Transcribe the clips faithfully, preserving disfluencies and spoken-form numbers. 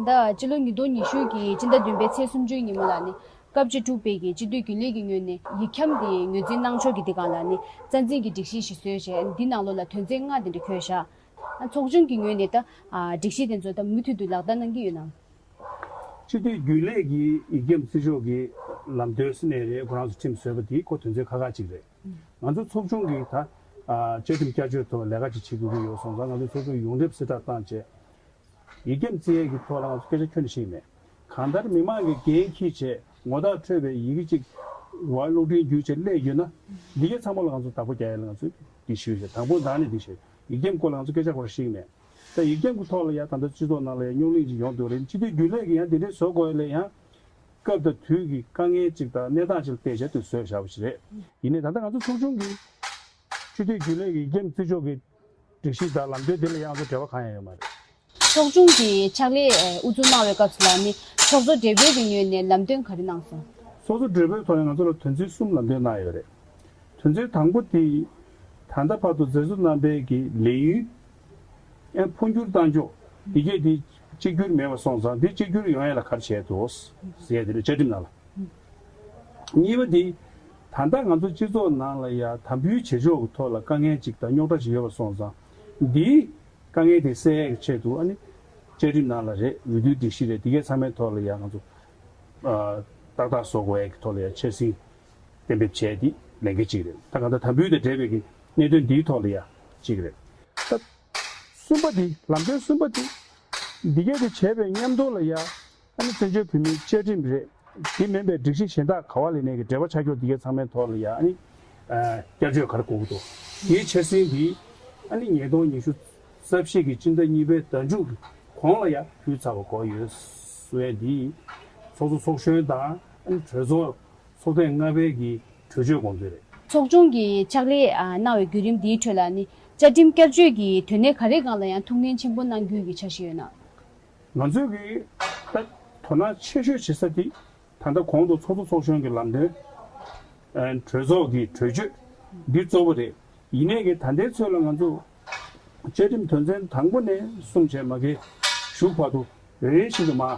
ད་ལྟ་སྤྱི་ལོ་ཉིས་སྟོང་ཉི་ཤུ་གི་སྤྱི་ཟླ་བདུན་པའི་ཚེས་སུམ་ཅུའི་ཉིན་མོ་ལ་ནི་སྐབས་བཅུ་དྲུག་པའི་གི་སྤྱི་འཐུས་རྒྱུན་ལས་ཀྱི་ངོས་ནས་ཡིག་འཁྱམ་དེ་ངོས་འཛིན་གནང་ཕྱོགས་ཀྱི་དེ་སྒང་ལ་ནི་རྩ་འཛིན་གྱི་སྒྲིག་གཞི་ཞིག་བཟོས་བྱས། འདི་ནང་ལོགས་ལ་དོན་ཚན་ལྔ་དེ་འདྲ་འཁོད་བཞག་ཚོགས་ཆུང་གི་ངོས་ནས་ད་སྒྲིག་གཞི་དེ་ཚོ་ད་མུ་མཐུད་དུ་ལག་བསྟར་གནང་གི་ཡོད་ན། སྤྱི་འཐུས་རྒྱུན་ལས་ཀྱི་ཡིག་འཁྱམ་བརྩི་ཆོག་གི་ལམ་སྟོན་ཟེར་ནས་རེད། ཁོ་རང་ཚོ་ཁྲིམས་བཟོས་པ་དེ་ཁོ་དོན་ཚན་ཁག་ཁག་ཅིག་རེད། ང་ཚོ་ཚོགས་ཆུང་གིས་ད་བཅའ་ཁྲིམས་བསྐྱར་བཅོས་ཐོག་ལས་ཀ་ཅིག་བྱེད་དགོས་ཀྱི་ཡོད་སོང་ཙང་། ང་ཚོ་ཚོགས་ཆུང་ཡོངས་འབྲེལ་གསལ་བསྒྲགས་བཏང་བྱས། ཡིག་འཁྱམ་བརྩི་ཡས་ཀྱི་ཐོག་ལ་ང་ཚོ་སྐད་ཆ་ཁྱོན་ནས་བཤད་ཀྱི་མེད། གང་ལྟར་མི་མང་གིས་འགན་འཁྱེར་བྱས་ངོ་རྟགས་འཕྲོད་པའི་ཡི་གེ་གཅིག་བ་གློག་འཕྲིན་བརྒྱུད་བྱས་སླེབས་ཡོད་ན། འདི་གའི་ཚང་མ་ལ་ང་ཚོ་བདག་པོ་རྒྱག་ཡས་ལ་ང་ཚོས་འདི་ཞུས་བྱས། དང་པོ་ད་ནི་འདི་བྱས། ཡིག་འཁྱམ་སྐོར་ལ་ང་ཚོ་སྐད་ཆ་གོ་བཤད་ཀྱི་མེད། ད་ཡིག་འཁྱམ་གྱི་ཐོག་ལ་ཡང་ད་ལྟ་སྤྱི་ཚོགས་ནང་ལ་ཡང་རྙོག་གླེང་ཅིག་ཡོང་འདུག་རེད། སྤྱི་འཐུས་རྒྱུན་ལས་ཀྱིས་ཡང་འདི་འདྲའི་བཟོ་དགོས་ཡས་ལ་ཡང་སྐབས་དང་དུས་ཀྱི་དཀའ་ངལ་ཅིག་དང་གནས་སྟངས་ཅིག་ལ་བལྟས་བྱས་དུ་བཟོས་བཞག་པ་ཞིག་རེད། ཡིན་ནའི་ད་ལྟ་ང་ཚོ་ཚོགས་ཆུང་གིས་སྤྱི་འཐུས་རྒྱུན་ལས་ཀྱི་ཡིག་འཁྱམ་བརྩི་ཆོག་གི་སྒྲིག་གཞི་དང་ལམ་སྟོན་དེ་ལ་ཡང་ང་ཚོ་འབྲེལ་བ་གང་ཡང་ཡོད་མ་རེད། ཚོགས་ཆུང་གི་ཕྱག་ལས་ཨེ་དབུ་འཛུགས་གནང་བའི་སྐབས་སུ་ལ་ནི་ཚོགས་གཙོ་སྦྲེལ་པོའི་གི་ངོས་ནས་ལམ་སྟོན་ག་རེ་གནང་སོང་། ཚོགས་གཙོ་སྦྲེལ་པོའི་ཐོག་ནས་ང་ཚོ་ལ་དོན་ཚན་གསུམ་ལམ་སྟོན་གནང་ཡོད་རེད། དོན་ཚན་དང་པོ་དེ་ད་ལྟ་བར་དུ་མཛད་གཙོ་རྣམ་པའི་གི་ལས་ཡུན་ཨེ་འཕོ་འགྱུར་བཏང་ཕྱོགས་འདི་གས་དེ་གཅིག་གྱུར་མེད་པ་སོང་ཙང་། འདི་གཅིག་གྱུར་ཡོང་ཡ་ལ་ག་རེ་བྱས་འདུག་ཟེར་ཡ་དེ་རེད། བཅའ་ཁྲིམས་ནང་ལ། གཉིས་པ་དེ་ད་ལྟ་ང་ཚོ་སྤྱི་ཚོགས་ནང་ལ་ཡ་དམ་འབུལ་བྱེད་ཕྱོགས་ཀྱི་ཐོག་ལ་དཀའ་ངལ་ཅིག་དང་རྙོག་དྲ་ཅིག་ཡོད་པ་སོང་ཙང་། འདིའི་དཀའ་ངལ་དེ་སེལ་ཡས་ཀྱི་ཆེད་དུ་ཨ་ནི་བཅའ་ཁྲིམས་ནང་ལ་རེད། འོས་བསྡུའི་སྒྲིག་གཞི་རེད། འདི་གའི་ཚང་མའི་ཐོག་ལ་ཡ་ང་ཚོ་ཨ་ཏག་ཏག་བཟོ་དགོས་ཡས་ཀྱི་ཐོག་ལ་ཡ་འཆར་ཟིན་གཏན་འབེབས་བྱས་ཏེ་ལས་འགན་གཅིག་རེད། ད་གང་ལྟར་དམ་འབུལ་དང་འབྲེལ་བའི་གི་གནད་དོན་འདིའི་ཐོག་ལ་ཡ་གཅིག་རེད། ད་གསུམ་པ་འདི། ལམ་སྟོན་གསུམ་པ་འདི། འདི་གས་དེ་བྱས་པའི་མཉམ་དུ་ལ་ཡ་ཨ་ནི་བཙན་བྱོལ་བོད་མིའི་བཅའ་ཁྲིམས་རེད། དེ་མིན་པའི་སྒྲིག་གཞི་གཞན་དག་ག་བ་ལ་ནས་ཀྱི་འབྲེལ་བ་ཆགས་ཀྱོག་འདི་གའི་ཚང་མའི་ཐོག་ལ་ཡ་ཨ་ནི་ཨ་བསྐྱར་བཅོས་ག་རེ་དགོས་ཀྱི་འདུག་དེའི་འཆར་ཟིན་འདི་ཨ་ནི་ཉིས་སྟོང་ཉི་ཤུ་རྩ་བཞི་གི་སྤྱི་ཟླ་གཉིས་པའི་ཟླ་མཇུག་གི་གོང་ལ་ཡ་ཕུལ་ཚར་བ་དགོས་ཡོད་ཟེར་བས། འདི་ཚོགས་གཙོ་ཚོགས་གཞོན་དང་ཨ་ནི་གྲོས་ཚོགས་ཚོགས་ཐེངས་ལྔ་པའི་གི་གྲོས་ཆོད་དགོངས་ཚུལ་རེད། ཚོགས་ཆུང་གི་ཕྱག་ལས་ཨ་གནང་བའི་བརྒྱུད་རིམ་འདིའི་ཁྲོད་ལ་ནི་བཅའ་ཁྲིམས་བསྐྱར་བཅོས་ཀྱི་དོན་གནད་ག་རེ་སྒང་ལ་ཡང་ཐུགས་སྣང་ཆེན་པོ་གནང་རྒྱུ་གི་འཆར་གཞི་ཡོད་ན། ང་ཚོས་ཀྱི་ད་དོ་སྣང་ཆེ་ཤོས་བྱེད་ས་དེ་ད་ལྟ་གོང་དུ་ཚོགས་གཙོ་ཚོགས་གཞོན་གྱི་ལམ་སྟོན། ཨ་གྲོས་ཚོགས་ཀྱི་གྲོས་ཆོད་འདི་གཙོ་བོ་རེད། ཡིན་ནའི་གི་ད་ལྟའི་ཚོད་ལ་ང་ཚོ་བཅའ་ཁྲིམས་དོན་ཚན་དང་པོ་ནས་གསུམ་བྱས་མ་གི་གཞུག་བར་དུ་རེ་རེ་བཞིན་དུ་མར་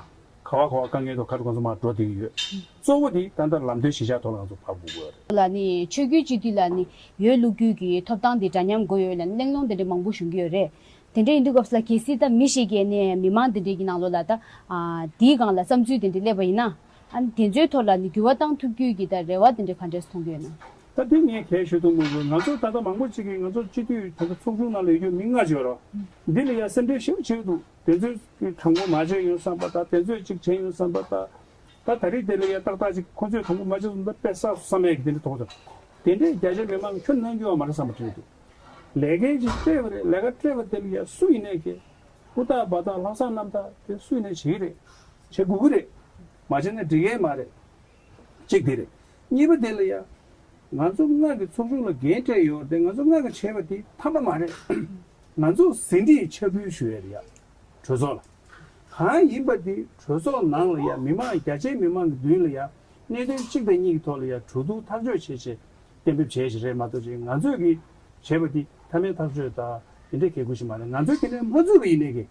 ག་བ་ག་བ་དཀའ་ངལ་དང་ག་རེ་ག་ཚོད་མར་འགྲོ་བསྡད་ཀྱི་ཡོད། གཙོ་བོ་དེ་ད་ལྟ་ལམ་སྟོན་གཞིར་བཞག་ཐོག་ལ་ང་ཚོ་ཕར་འགུག་དགོས་རེད། ལ་ནི་ཆོས་བརྒྱུད་སྤྱི་འཐུས་ལ་ནི་འོས་བླུག་རྒྱུ་གི་ཐོབ་ཐང་དེ་འདྲ་མཉམ་དགོས་ཡོད་ལབ་ནས་གླེང་སློང་དེ་འདྲ་མང་པོ་བྱུང་གི་ཡོད་རེད། དེ་འདྲ་ཡིན་དུས་སྐབས་སུ་ལ་གལ་སྲིད་ད་མི་ཞིག་གིས་ནི་མི་མང་དེ་འདྲའི་གི་ནང་ལོགས་ལ་ད་ཨ་དེའི་སྒང་ལ་བསམ་ཚུལ་དེ་འདྲ་སླེབས་པ་ཡིན་ན། ཨ་ནི་དེ་ཚོའི་ཐོག་ལ་ནི་འགྱུར་བ་བཏང་ཐུབ་རྒྱུ་གི་ད་རེ་བ་དེ་འདྲ་ག་འདྲས་མཐོང་གི་ཡོད་ན། ད་དེ་ངས་གལ་ཞུ་ཐུབ་མི་འདུག་ང་ཚོ་ད་ལྟ་མང་པོ་ཅིག་གིས་ང་ཚོ་སྤྱི་འཐུས་ད་ལྟ་ཚོགས་ཆུང་ནང་ལ་ཡོད་རྒྱུ་མི་ལྔ་ཅིག་ཡོད་རེད། འདི་ལ་ཡ་སེམས་ཁྲལ་ཞེ་པོ་བྱེད་ཀྱི་འདུག་དེ་ཚོས་ཀྱི་དྲང་པོ་མ་བྱས་ཡོང་བསམ་པ་དང་། དེ་ཚོས་ཅིག་བྱས་ཡོང་བསམ་པ་དང་། ད་ད་རེས་དེ་ལ་ཡ་ཏག་ཏག་ཅིག་ཁོ་ཚོས་དྲང་པོ་མ་བྱས་སོང་ད་དཔེ་བསགས་སོང་བསམ་ཡས་ཀྱི་དེ་འདྲ་མཐོང་སོང་། དེ་འདྲས་རྒྱ་ཆེ་མི་མང་གིས་ཁྱོན་ནས་གནང་རྒྱུ་ཡོད་མ་རེད་བསམ་པ་དྲན་གྱི་འདུག་ལས་འགན་ཅིག་སྤྲད་པ་རེད། ལས་ཀ་སྤྲད་པ་དེ་ལ་ཡ་སུ་ཡིན་ནའི་གི་ཧུར་ཐག་འབད་ཐག་ལྷག་བསམ་རྣམ་དག་དེ་སུ་ཡིན་ནའི་བྱེད་ཀྱི་རེད། བྱེད་དགོས་ཀྱི་རེད། མ་བྱས་ན་འགྲིག་གི་མ་རེད། གཅིག་དེ་རེད། གཉིས་པ་དེ་ལ་ཡ། ང་ཚོ་ལྔ་གི་ཚོགས་ཆུང་ལ་འགན་སྤྲད་ཡོད་དེ། ང་ཚོ་ལྔ་གི་བྱས་པ་དེ་ཐམ་པ་མ་རེད། ང་ཚོ་ཟིན་བྲིས་ཕྱག་ཕུལ་ཞུ་ཡས་རེད་ཡ། གྲོས་ཚོགས་ལ། གང་ཡིན་པ་དེ་གྲོས་ཚོགས་ནང་ལ་ཡ་མི་མང་རྒྱ་ཆེའི་མི་མང་གི་མདུན་ལ་ཡ་གནད་དོན་གཅིག་དང་གཉིས་ཀྱི་ཐོག་ལ་ཡ་གྲོས་བསྡུར་ཐག་གཅོད་བྱས་བྱས་གཏན་འབེབས་བྱས་ཞིག་རེད་མ་གཏོགས། ཅིག་ང་ཚོས་ཀྱི་བྱས་པ་དེ་མཐའ་མའི་ཐག་གཅོད་དང་དེ་འདྲའི་གལ་དགོས་ཤིག་མ་རེད། ང་ཚོས་དེ་ནས་མ་བཟོས་པ་ཡིན་ནའི་གི།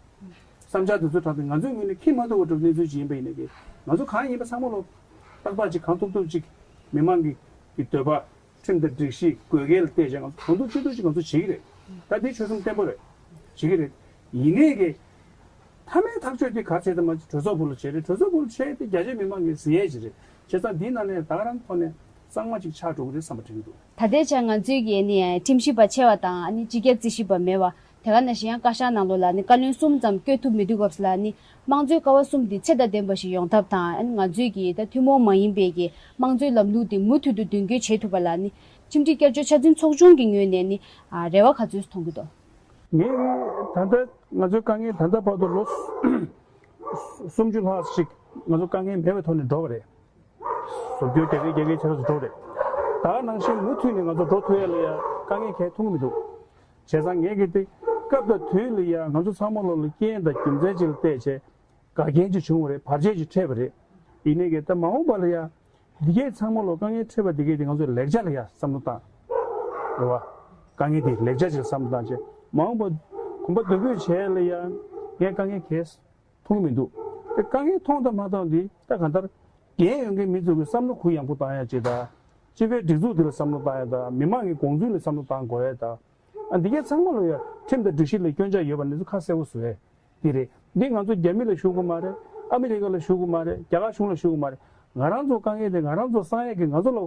བསམ་འཆར་དེ་ཚོ་དྲངས་ཏེ་ང་ཚོའི་ངོས་ནས་འཁྱེར་མ་ཐུབ་པ་འདྲ་བོ་གནས་ཚུལ་ཅིག་ཡིན་པ་ཡིན་ནའི་གི། ང་ཚོ་གང་ཡིན་པ་ཚང་མ་ལོ་ཏག་ཏག་ཅིག་གང་ཐུབ་ཐུབ་ཅིག་མི་མང་གི་གི་འདོད་པ། ཁྲིམས་དང་སྒྲིག་གཞི་དགོས་གལ་ལ་བལྟས་བྱས་ང་ཚོ་གང་ཐུབ་ཅི་ཐུབ་ཅིག་ང་ཚོ་བྱེད་ཀྱི་རེད། ད་དེ་ཆོད་སེམས་བརྟན་པོ་རེད། བྱེད་ཀྱི་རེད། ཡིན་ནའི་གི། མཐའ་མའི་ཐག་གཅོད་དེ་ག་ཚད་དུ་མ་གྲོས་ཚོགས་སྦུག་ལ་བྱས་རེད། གྲོས་ཚོགས་སྦུག་ལ་བྱས་ཏེ་རྒྱ་ཆེ་མི་མང་གིས་ཟིན་ཡས་ཅིག་རེད། བྱས་ཙང་འདིའི་ནང་ནས་ད་ག་རང་ཐོག་ནས་གཙང་མ་ཅིག་ཆགས་འགྲོ་གི་རེད་བསམ་པ་དྲན་གྱི་འདུག་ད་ལྟའི་ཆར་ང་ཚོའི་གི་ནི་ཁྲིམས་ཞིབ་པ་ཆེ་བ་དང་ཨ་ནི་སྤྱི་ཁྱབ་རྩིས་ཞིབ་པ་མེད་པ། དེ་ག་ནང་བཞིན་ཡང་བཀའ་ཤག་ནང་ལོགས་ལ་ནི་བཀའ་བློན་གསུམ་ཙམ་བསྐོ་ཐུབ་མི་འདུག་སྐབས་སུ་ལ་ནི་དམངས་གཙོའི་ཀ་བ་གསུམ་དེ་ཚད་དང་ལྡན་པ་ཞིག་ཡོང་ཐབས་དང་། ཨ་ནི་ང་ཚོའི་གི་ད་ཐུན་མོང་མ་ཡིན་པའི་གི་དམངས་གཙོའི་ལམ་ལུགས་དེ་མུ་མཐུད་དུ་དོན་འཁྱོལ་བྱེད་ཐུབ་པ་ལ་ནི་ཁྲིམས་སྒྲིག་བསྐྱར་བཅོས་ཆ་འཛིན་ཚོགས་ཆུང་གི་ངོས་ནས་ནི་ཨ་རེ་བ་ག་ཚོད་མཐོང་གི་འདུག་ངས་ད་ལྟ་ང་ཚོའི་དཀའ་ངལ་ད་ལྟ་བར་དུ་ལོ་སུམ་ཅུ་ལྷག་ཅིག་ང་ཚོ་དཀའ་ངལ་མེད་པའི་ཐོག་ནས་འགྲོ་བ་རེད། ཟུར་སྐྱོར་རྒྱག་གི་རྒྱག་གི་ཆགས་སུ་འགྲོ་རེད། ད་ནང་བཞིན་མུ་མཐུད་ནས་ང་ཚོ་འགྲོ་ཐུབ་ཡ་ལ་ཡ་དཀའ་ངལ་གང་ཡང་མཐོང་གི་མི་འདུག་བྱས་ཙང་ངས་གི་དེ་སྐབས་དང་དུས་ལ་ཡ་ང་ཚོ་ཚང་མ་ལོ་ལ་རྐྱེན་དང་རྒྱུ་མཚན་ཅིག་ལ་བལྟས་བྱས་འགལ་རྐྱེན་ཅིག་བྱུང་བ་རེད། བར་ཆད་ཅིག་འཕྲད་པ་རེད། ཡིན་ནའི་གི་ད་མ་འོངས་པ་ལ་ཡ་འདི་གས་ཚང་མ་ལོ་དཀའ་ངལ་འཕྲད་པ་འདི་གས་དེ་ང་ཚོས་ལེགས་ཆ་ལ་ཡ་བསམ་བློ་བཏང་། རེད་བ། དཀའ་ངལ་དེ་ལེགས་ཆ་ཅིག་ལ་བསམ་བློ་བཏང་བྱས་མ་འོངས་པ་གོམ་པ་མདུན་སྤོས་བྱས་ལ་ཡ་ངས་དཀའ་ངལ་གས་མཐོང་གི་མི་འདུག་དཀའ་ངལ་མཐོང་དང་མ་མཐོང་འདི་ད་གང་ལྟར་འགན་ཡོད་མཁན་མི་ཚོ་གི་བསམ་བློ་གུ་ཡངས་པོ་བཏང་ཡ་ཅིག་དང་། སྤྱི་པའི་སྒྲིག་འཛུགས་འདི་ལ་བསམ་བློ་བཏང་ཡ་དང་། མི་མང་གི་དགོངས་ཚུལ་ལ་བསམ་བློ་བཏང་དགོས་ཡ་དང་། ཨ་འདི་གས་ཚང་མ་ལ་ཡ་ཁྲིམས་དང་སྒྲིག་གཞི་ལ་སྐྱོན་ཆ་ཡོད་པ་འདི་ཚོ་ཁ་གསལ་པོ་བཟོ་ཡ་འདི་རེད། འདི་ང་ཚོ་རྒྱ་མི་ལ་ཞུ་དགོས་མ་རེད། ཨ་མི་རི་ཀ་ལ་ཞུ་དགོས་མ་རེད། རྒྱ་གར་གཞུང་ལ་ཞུ་དགོས་མ་རེད། ང་རང་ཚོ་དཀའ་ངལ་དེ་ང་རང་ཚོ་སངས་ཡས་ཀྱི་ང་ཚོ་ལ་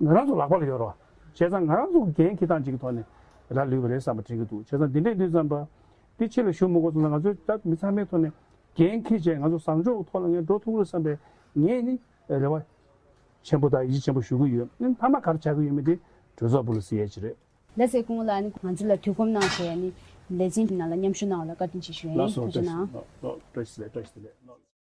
ང་རང་ཚོ་ལག་པ་ལ་ཡོད་རེད་བ། བྱས་ཙང་ང་རང་ཚོ་གི་འགན་འཁྱེར་སྟངས་གཅིག་གི་ཐོག་ནས་ར་ལུས་པ་རེད་བསམ་པ་དྲན་གྱི་འདུག་བྱས་ཙང་འདི་འདྲས་འདི་བསམ་པ་འདི་ཕྱི་ལ་ཞུ་མི་དགོས་སོང་ཙང་། ང་ཚོས་ད་མི་ཚང་མའི་ཐོག་ནས་འགན་འཁྱེར་བྱས་ང་ཚོ་བཟང་ཕྱོགས་ཐོག་ལ་ངས་འགྲོ་ཐུབ་རེད་བསམ་པའི་ངས་ནི་རེ་བ་ཆེན་པོ་དང་ཡིད་ཆེས་ཆེན་པོ་ཞུ་གི་ཡོད། ཨ་ནི་མཐའ་མ་ག་རེ་བྱ་གི་ཡོད་མེད་དེ་གྲོས་ཚོགས་སྦུག་ལ་གཟིགས་ཡས་ཅིག་རེད། ལགས་སེ་སྐུ་ངོ་ལགས། ཨ་ནི་ང་ཚོ་ལ་དུས་ཁོམ་གནང་བྱས་ཨ་ནི་ལས་འཛིན་ནང་ལ་མཉམ་ཞུགས་གནང་བ་ལ་བཀའ་དྲིན་ཆེ་ཞུ་ཡ་ཡིན། ལགས་སོ། ཐུགས་རྗེ་གནང་། བཀྲ་ཤིས་བདེ་ལེགས། བཀྲ་ཤིས་བདེ་ལེགས།